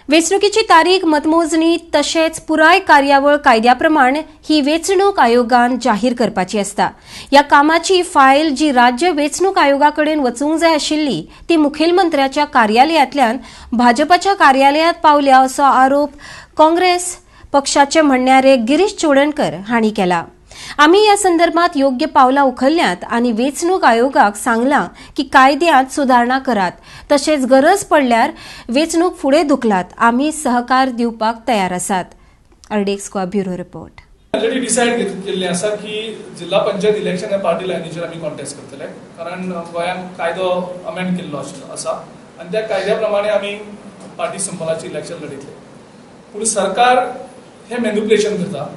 वेंचणुकेची तारीख, मतमोजणी तशेंच पुराय कार्यावळ कायद्या प्रमाण ही वेंचणूक आयोगान जाहीर करपाची आसता. ह्या कामाची फायल जी राज्य वेंचणूक आयोगा कडेन वचूंक जाय आशिल्ली ती मुखेलमंत्र्याच्या कार्यालयांतल्यान भाजपाच्या कार्यालयांत पावल्या असो आरोप काँग्रेस पक्षाचे म्हणयारे गिरीश चोडणकर हांणी केला. आमी ह्या संदर्भात योग्य पावलां उखल्ल्यांत आनी वेंचणूक आयोगाक सांगलां की कायद्यांत सुदारणा करात, तशेंच गरज पडल्यार वेंचणूक फुडें धुकलात, आमी सहकार दिवपाक तयार आसात. RDX Goa bureau report. Already decide केल्लें आसा की जिल्हा पंचायत इलेक्शन हे पार्टी लायनीचेर आमी कॉन्टेस्ट करतले, कारण गोंयांत कायदो अमेंड केल्लो आसा आनी त्या कायद्या प्रमाणे आमी पार्टी सिंबलाचेर इलेक्शन लढयतले. पूण सरकार हे मॅन्युपुलेशन करता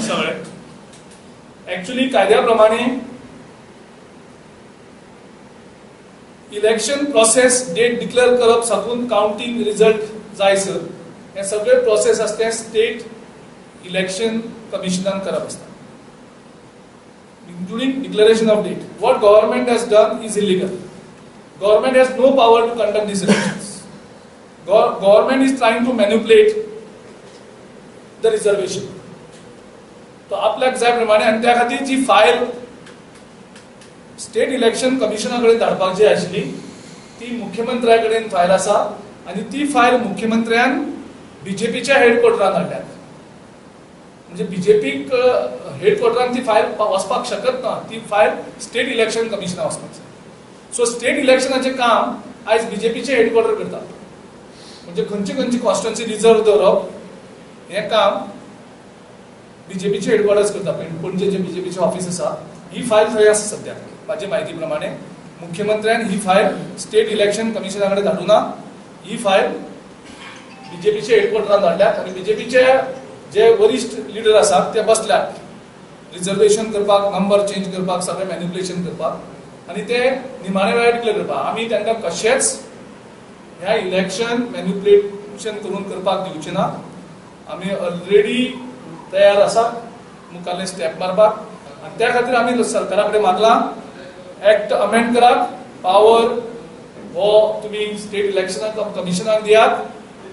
सगळें. एक्चुअली कायद्या प्रमाणे इलेक्शन प्रोसेस डेट डिक्लेअर करप साकून काउंटींग रिजल्ट जायसर हे सगळे प्रोसेस आसता ते स्टेट इलेक्शन कमिशनान करप आसता, including declaration of date. What government has done is illegal. Government has no power to conduct these elections. Government is trying to manipulate the reservation. तो आपल्याक जाय प्रमाणे, आनी त्या खातीर जी फायल स्टेट इलेक्शन कमिशना कडेन धाडपाक जी आशिल्ली ती मुख्यमंत्र्या कडेन फायल आसा आनी ती फायल मुख्यमंत्र्यान बीजेपीच्या हेडक्वॉर्टरान हाडल्यात. म्हणजे बीजेपीक हेडक्वॉर्टरान ती फायल वचपाक शकत ना, ती फायल स्टेट इलेक्शन कमिशना वचपाक जाय. सो स्टेट इलेक्शनाचें काम आयज बीजेपीचे हेडक्वॉर्टर करता. म्हणजे खंयची खंयची कॉन्स्टिट्युएन्सी रिजर्व दवरप हें काम बीजेपीचे हेडक्वॉर्टर्स करता. पणजे जे बीजेपीचे ऑफिस आसा ही फायल थंय आसा सद्याक. म्हाजे म्हायती प्रमाणे मुख्यमंत्र्यान ही फायल स्टेट इलेक्शन कमिशना कडेन धाडूं ना, ही फायल बीजेपीचे हेडक्वॉर्टरान धाडल्यात आनी बीजेपीचे जे वरिश्ठ लिडर आसात ते बसल्यात रिजर्वेशन करपाक, नंबर चेंज करपाक, सगळें मॅन्युपुलेशन करपाक आनी ते निमाणे वेळार डिक्लेअर करपाक. आमी तांकां कशेंच ह्या इलेक्शन मॅन्युपुलेशन करून करपाक दिवचे ना. आमी ऑलरेडी तयार आसा मुखारले स्टेप मारपाक आनी त्या खातीर आमी सरकारा कडेन मागलां एक्ट अमेंड करात, पावर हो तुमी स्टेट इलेक्शनाक कमिशनाक दियात,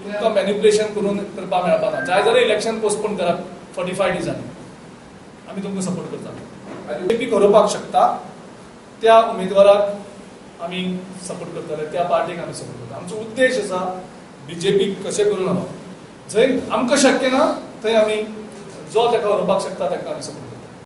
तुमकां मॅन्युपुलेशन करून करपाक मेळपा ना. जाय जाल्यार इलेक्शन पोस्टपोन करात 45 डिजांनी, आमी तुमकां सपोर्ट करता. बीजेपी हरोवपाक शकता त्या उमेदवाराक आमी सपोर्ट करतले, त्या पार्टीक आमी सपोर्ट करता. आमचो उद्देश आसा बीजेपीक कशें करून हरोवप. जंय आमकां शक्य ना थंय आमी जो ताका हरोवपाक शकता ताका आमी सपोर्ट करता.